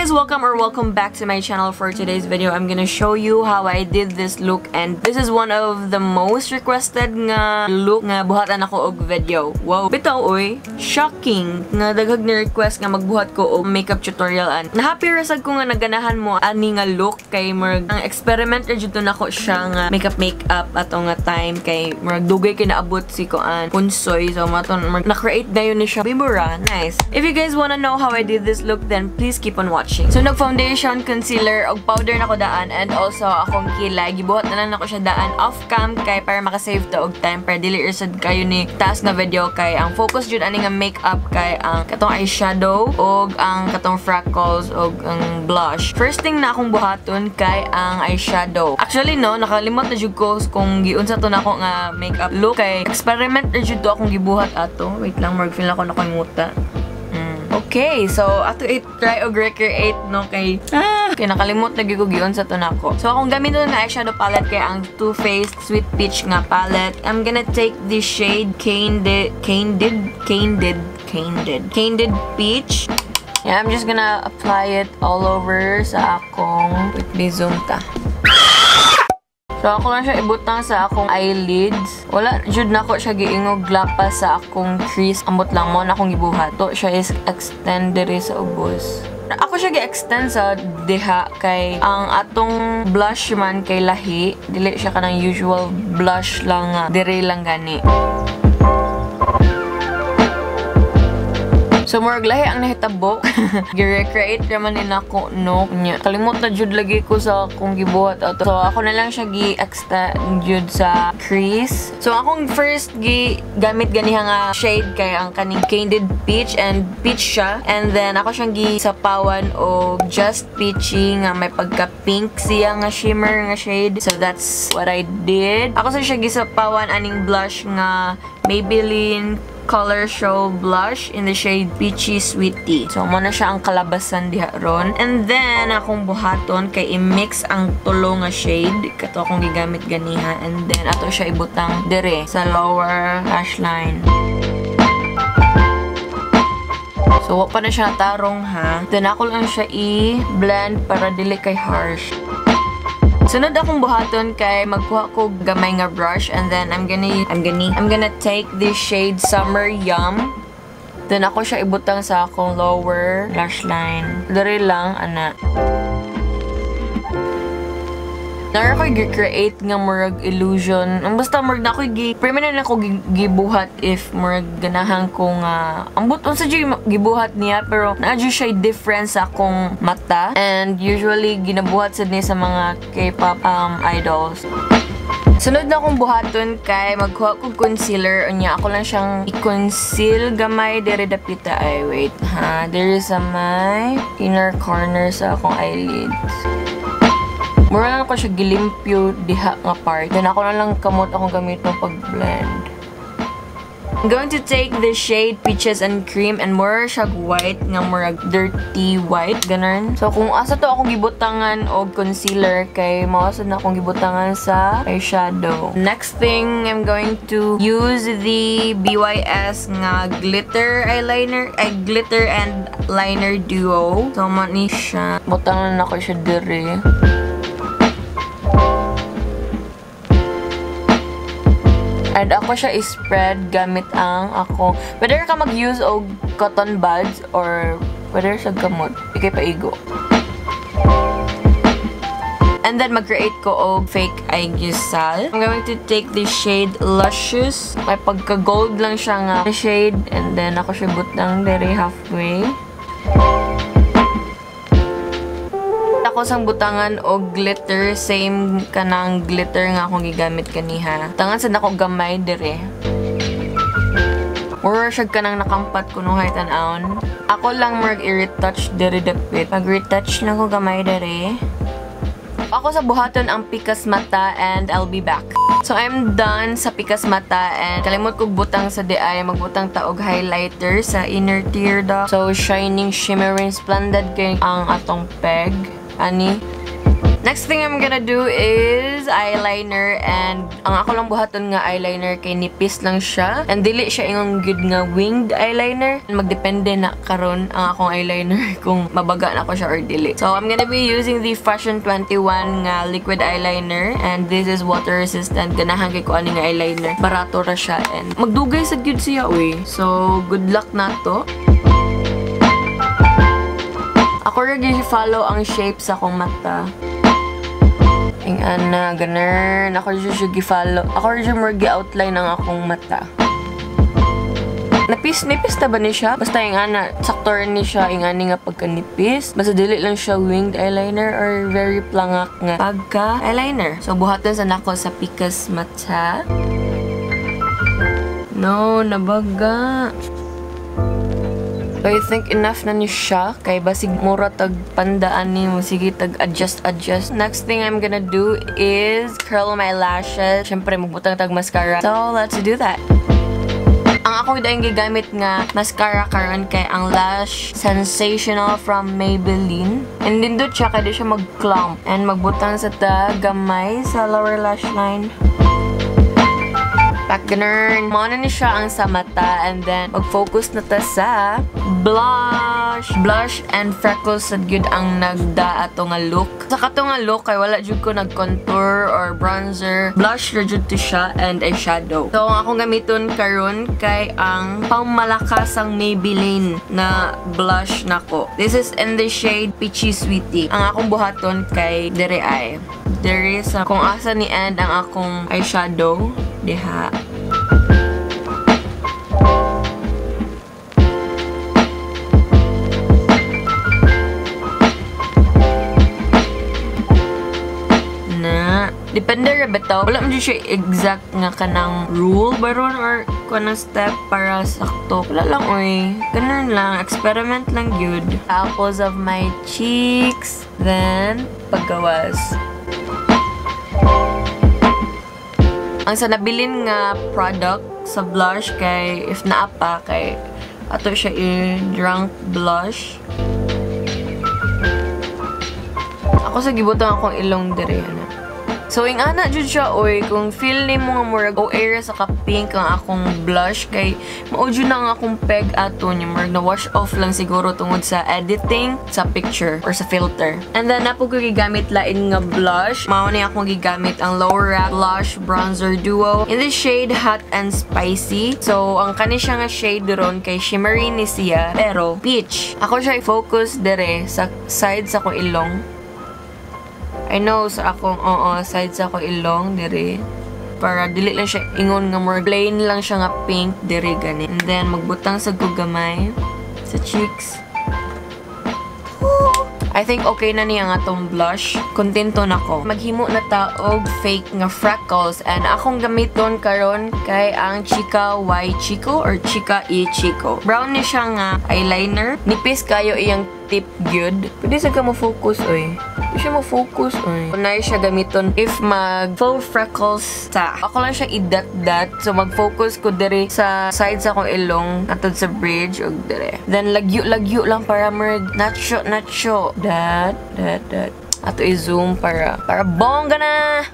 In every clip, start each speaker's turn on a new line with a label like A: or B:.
A: Guys, welcome or welcome back to my channel. For today's video, I'm gonna show you how I did this look, and this is one of the most requested nga look nga buhatan ako og video. Wow, bitaw oy, shocking nga daghag ni request nga magbuhat ko og makeup tutorial, and na-happy ra sad ko nga naganahan mo ani nga look kay murag ang experiment ra jud to nako siya nga makeup makeup ato nga time kay murag dugay kay naabot si kuan punsoy, so maton na-create dayon ni siya. Bibura, nice. If you guys wanna know how I did this look, then please keep on watching. So nag-foundation, concealer, og powder na ko daan, and also akong kilay. Gibuhat na lang nako siya daan off cam kay para makasave ta og time para dili ra sad kayo ni task nga video kay ang focus jud ani nga makeup kay ang katong eyeshadow og ang katong freckles og ang blush. First thing na akong buhaton kay ang eyeshadow. Actually no, nakalimot na jud ko kung giunsa to nako nga makeup look kay experiment ra jud to akong gibuhat ato. Wait lang, murag feel ako nakoy. Okay, so ato i-try og recreate no kay kay nakalimot na gyud ko giunsa to nako. So akong gamiton nga eyeshadow palette kay ang Too Faced Sweet Peach nga palette. I'm gonna take the shade Candid Peach. Yeah, I'm just gonna apply it all over sa akong with me zoom ta. So, ako lang siya ibutang sa akong eyelids. Wala, jud nako siya giingog lapas sa akong crease. Ambot lang mo na akong gibuhat. To siya is extend diri sa ubos. Ako siya gi-extend sa diha kay ang atong blush man kay lahi. Dili siya kanang usual blush lang nga diri lang gani. So, murag lahi ang nahitabo. Gi-recreate raman ni nako, no? Kalimot na jud lagi ko sa akong gibuhat ato. So, ako na lang siya gi-extend jud sa crease. So, akong first gi-gamit ganiha nga shade kay ang kaning Candid Peach, and peach siya. And then, ako siyang gi-sapawan og just peachy nga may pagka-pink siya nga shimmer nga shade. So, that's what I did. Ako sa siya gisapawan aning blush nga Maybelline Color Show Blush in the shade Peachy Sweetie. So, mo na siya ang kalabasan diha ron. And then, akong buhaton kay i-mix ang tulo nga shade. Kato akong gigamit ganiha. And then, ato siya ibutang dire sa lower lash line. So, wa pa na siya natarong ha. Then, ako lang siya i-blend para dili kay harsh. Sunod akong buhaton kay magkuha ko gamay nga brush, and then I'm gonna take this shade Summer Yum. Then ako siya ibutang sa akong lower lash line. Diri lang ana. Nara ko gi-create nga murag illusion. Ang basta murag na ako gi-permanent na ako gibuhat if murag ganahan ko nga ambot unsa jud gibuhat niya, pero naa jud siya difference sa akong mata, and usually ginabuhat sad ni sa mga K-pop idols. Sunod na akong buhaton kay magkuha kog concealer, unya ako lang siyang i-conceal gamay diri dapita. Ay wait ha, diri sa may inner corner sa akong eyelids. Mura lang ako siya gilimpyo diha nga part. Then ako na lang kamot akong gamiton pag-blend. I'm going to take the shade Peaches and Cream, and more siya white nga murag dirty white ganun. So kung asa to akong gibutangan og concealer kay mao sad na akong gibutangan sa eyeshadow. Next thing, I'm going to use the BYS nga glitter eyeliner, ay glitter and liner duo. So mo ni siya. Butangan nako siya diri. And ako siya i-spread gamit ang ako. Pwede ka mag-use og cotton buds or pwede siya gamot. Ikay paigo. And then mag-create ko og fake aegyo-sal. I'm going to take the shade Luscious. May pagka-gold lang siya nga shade. And then ako siya butang diri halfway. Ako sang butangan og glitter, same kanang glitter nga akong gigamit kaniha. Tangan sad nako gamay dire. Mura siya kanang nakampat kuno hay tan-awon. Ako lang murag i-retouch dire dapit. Mag-retouch na ko gamay dire. Ako sa buhaton ang pikas mata, and I'll be back. So I'm done sa pikas mata, and kalimot kog butang sa diay, magbutang ta og highlighter sa inner tear duct. So shining, shimmering, splendid kay ang atong peg. Ani. Next thing I'm gonna do is eyeliner, and ang ako lang buhaton nga eyeliner kay nipis lang siya and dili siya ingong good nga winged eyeliner. Magdepende na karon ang akong eyeliner kung mabaga na ko siya or dili. So I'm gonna be using the Fashion 21 nga liquid eyeliner, and this is water resistant. Ganahan kay ko ani nga eyeliner. Barato ra siya and magdugay sad gyud siya uy. So good luck na to. Ako ra gyud follow ang shape sa akong mata. Ing ana, ganun. Ako ra siya gi-follow. Ako ra siya more gi-outline ang akong mata. Nipis na ba ni siya? Basta yung ana, sakto rin ni siya yung ani nga pagkanipis. Basta dili lang siya winged eyeliner or very plangak nga pagka eyeliner. So buhaton sa nako sa pikas mata. No, nabaga. I think enough na ni siya. Kay basig mura tag pandaan ni mo. Sige, tag adjust, adjust. Next thing I'm gonna do is curl my lashes. Siyempre, magbutang tag mascara. So, let's do that. Ang ako dayong gigamit nga mascara karon kay ang Lash Sensational from Maybelline. And nindot siya kay di siya mag-clump. And magbutang sa ta gamay sa lower lash line. Pak ganun. Mao na ni siya ang sa mata, and then mag-focus na ta sa blush. Blush and freckles sad gyud ang nagda ato nga look. Sa kato nga look kay wala jud ko nag-contour or bronzer. Blush ra jud to siya and eyeshadow. So ang akong gamiton karon kay ang pangmalakasang Maybelline na blush nako. This is in the shade Peachy Sweetie. Ang akong buhaton kay dere ay dere sa kung asa ni end ang akong eyeshadow diha. Na depende ra bitaw. Wala man siya exact nga kanang rule baron or kanang step para sakto. Wala lang oy. Ganun lang, experiment lang gyud. Apples of my cheeks, then paggawas. Ang sa nabilin nga product sa blush kay if naa pa kay ato siya i-drunk blush. Ako sa gibutang akong ilong dire ana. So ing ana jud siya oy, kung feel nimo nga murag o area sa ka pink ang akong blush kay mao jud na ang akong peg ato niya, murag na wash off lang siguro tungod sa editing sa picture or sa filter. And then napo ko gigamit lain nga blush. Mao ni akong gigamit ang Lorac Blush Bronzer Duo in the shade Hot and Spicy. So ang kani siya nga shade ron kay shimmery ni siya pero peach. Ako siya i-focus dire sa side sa akong ilong. I know sa akong, oo, side sa akong ilong, dire. Para dili lang siya ingon nga more plain lang siya nga pink, dire gani. And then, magbutang sa gugamay, sa cheeks. I think okay na niya nga tong blush. Kontento na ko. Maghimo na ta og fake nga freckles, and akong gamiton karon kay ang Chica Y Chico or Chica E Chico. Brown ni siya nga eyeliner. Nipis kayo iyang tip gyud. Pwede sa ka mo focus oy. Pwede siya mo focus oy. Unay siya gamiton if mag full freckles ta. Ako lang siya i-dot-dot. So mag-focus ko dire sa side sa akong ilong atod sa bridge og dire. Then lagyo-lagyo lang para merg nacho nacho. Dot dot dot. Ato i-zoom para bongga na.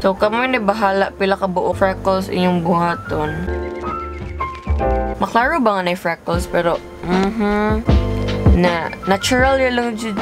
A: So kamo ni bahala pila ka buo freckles inyong buhaton. Maklaro ba nga na freckles pero na natural lang jud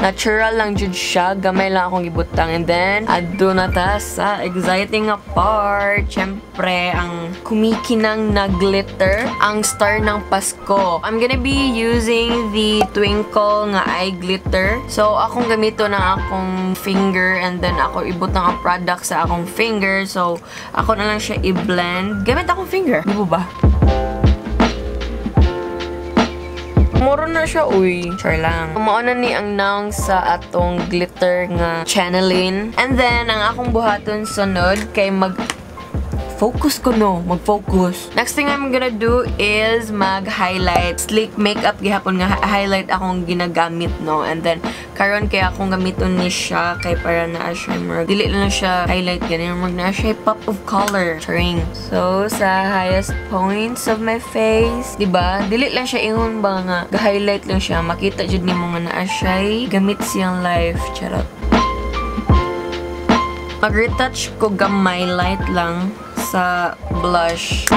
A: natural lang jud siya, gamay lang akong gibutang. And then adto na ta sa exciting nga part. Syempre ang kumikinang na glitter, ang star ng Pasko. I'm gonna be using the Twinkle nga eye glitter. So akong gamito na akong finger, and then ako ibutang ang product sa akong finger. So ako na lang siya i-blend gamit akong finger, di ba? Moro na siya, uy. Char lang. Mao na ni ang naong sa atong glitter nga channeling. And then, ang akong buhaton sunod kay mag focus ko no, mag-focus. Next thing I'm gonna do is mag-highlight. Sleek makeup gihapon nga highlight akong ginagamit no. And then Karon kaya akong gamiton ni siya kay para naa siya murag dili lang siya highlight gani, murag naa siya pop of color. Charing. So sa highest points of my face, di ba? Dili lang siya ingon ba nga ga-highlight lang siya, makita jud nimo nga naa siya gamit siyang life. Charot. Mag-retouch ko gamay, light lang sa blush.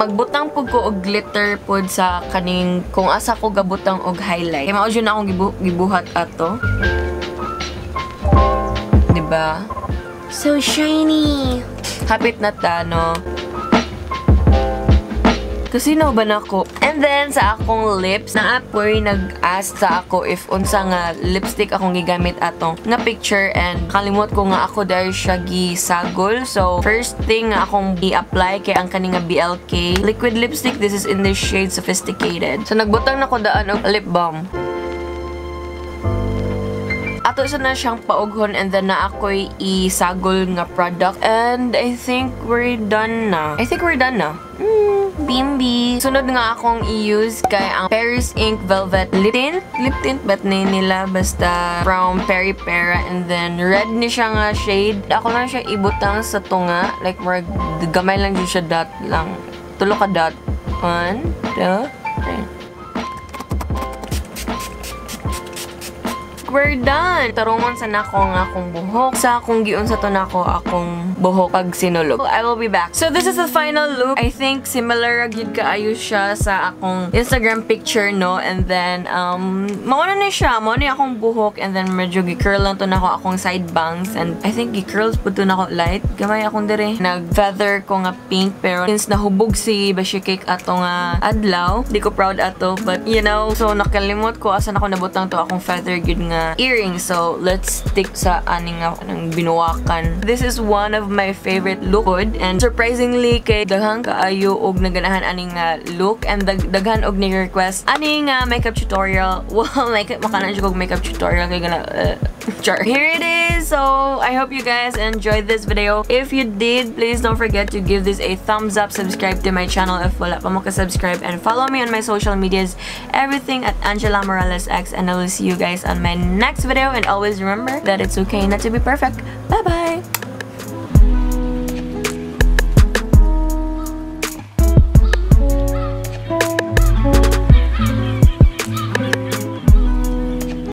A: Magbutang pud ko og glitter pud sa kaning kung asa ko gabutang og highlight. Kay mao jud na akong gibuhat ato. Diba? So shiny! Hapit na ta, no? Kasi no ba nako? And then, sa akong lips, naapoy nag-ask sa ako if unsa nga lipstick akong gigamit atong nga picture and kalimot ko nga ako dahil siya gisagol. So, first thing nga akong i-apply kay ang kani nga BLK liquid lipstick. This is in the shade Sophisticated. So, nagbutang na ko daan og lip balm. Ato sa na siyang paughon and then na ako'y isagol nga product. And I think we're done na. I think we're done na. Bimbi. Sunod nga akong i-use kay ang Paris Inc. Velvet Lip Tint. Lip tint ba't na nila? Basta from Peripera. And then red ni siya nga shade. Ako lang siya ibutang sa tunga. Like more gamay lang din siya, dot lang. Tulo ka dot. 1, 2, 3. We're done! Tarungon sa nako nga akong buhok. Sa akong giun sa to nako akong buhok pag sinulog. I will be back. So this is the final look. I think similar gyud kaayo siya sa akong Instagram picture, no? And then, mao na ni siya. Mao ni akong buhok. And then medyo gi-curl lang to nako akong side bangs. And I think gi-curls pud to nako light. Gamay akong dire. Nag-feather ko nga pink. Pero since nahubog si Beshi Cake ato nga adlaw, di ko proud ato. But you know, so nakalimot ko asa nako nabutang to akong feather gyud nga earrings. So let's stick sa aning nga ng binuwakan. This is one of my favorite look good and surprisingly kay daghang kaayo og naganahan aning nga look and daghan og ni-request aning nga makeup tutorial. Well, makeup makana jud og makeup tutorial kay gana char. Here it is. So I hope you guys enjoyed this video. If you did, please don't forget to give this a thumbs up, subscribe to my channel if wala pa mo ka-subscribe, and follow me on my social medias, everything at Angela Morales X, and I will see you guys on my next video. And always remember that it's okay not to be perfect. Bye bye.